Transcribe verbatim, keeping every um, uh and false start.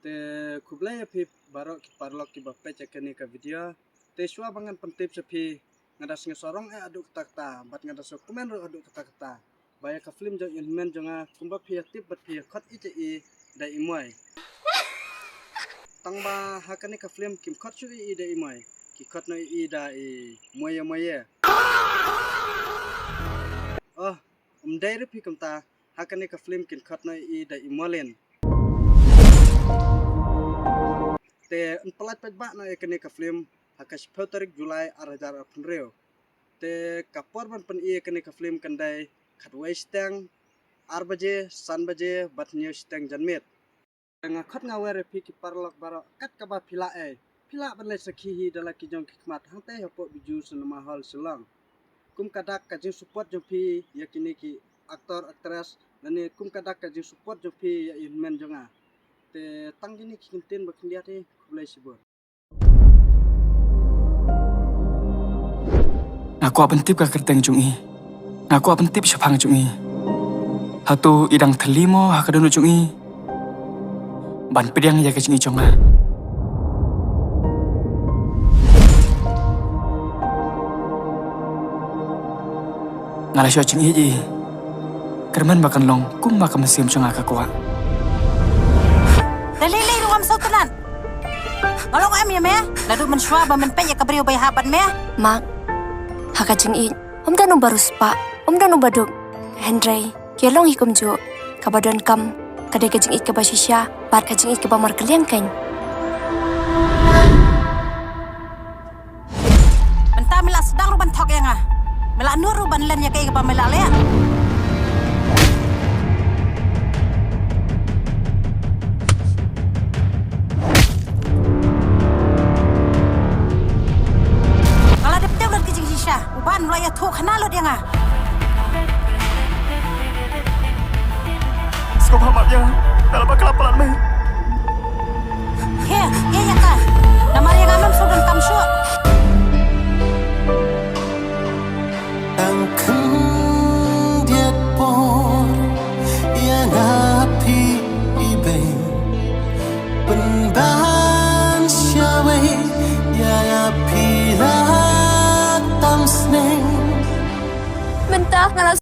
Te khublei ïa phi baroh ki paralok kiba peit ïa kane ka video. Te shuwa ba ngan pyntip sha phi, nga da sngewsarong eh haduh katta katta bad nga da sngewkmen ruh haduh katta katta ba ïa ka film jong i hynmen jong nga, kumba phi ïa tip bad phi ïa khot i, te i da i moi. Tang ba ha kane ka film kim khot shuh i da i moi, ki khot noh i da i moi ïa moi ïa. Oh, um dei ruh phi kumta, ha kane ka film kin khot noh i da i Molin. Te yn pyllait paidbah noh ïa kane ka film ha ka shiphew tarik July ar hajar arphew hynriew. Te ka por ban pyni ïa kane ka film kan dei khatwei shiteng ar baje, san baje bad hynñiew shiteng janmiet. Nga khot nga wer ïa phi ki paralok baroh, kat kaba phi lah ei, phi lah ban leit sakhi hi da la ki jong ki khmat hangtei hapoh Bijou Cinema Hall Shillong. Kum ka dak ka jingsupport jong phi ïa kine ki actor actress, lane kum ka dak ka jingsupport jong phi ïa i hynmen jong nga. Te tang kine ki kyntien ba khyndiat hi, khublei shibun. Nga kwah pyntip ka kyrteng jong i. Nga kwah pyntip shaphang jong i. Hato i dang thylli mo ha ka dohnud jong i ban pdiang ïa ka jingïeit jong nga? Nga la shah jingïeit ïa i. Kyrmen ba kan long kumba ka mynsiem jong nga ka kwah. Da lei lei ruh ngam sngewtynnat. Nga long em ïa me? Naduh mynshuwa ba men peit ïa ka briew ba ïahap bad me. Mak, ha ka jingïeit ym don uba riewspah, ym don uba duk. Hynrei ki long hi kumjuh, kaba donkam ka dei ka jingïeit kaba shisha bad ka jingïeit kaba markylliang kein. Mynta me la sdang ruh ban thok ïa nga. Me la nud ruh ban len ïa kaei kaba me la leh. Nga la dep tip lut ki jingshisha. U Ban u la ïathuh khana lut ïa nga. Sngewbha map ïa nga, nga la bakla palat mei. He, he ïa ka. Namar ïa nga mem shu donkam shuh. Tang khyndiat por ïa nga phi ibeiñ. Pynban shawei ïa, ïa phi la tam sneng. Mynta nga la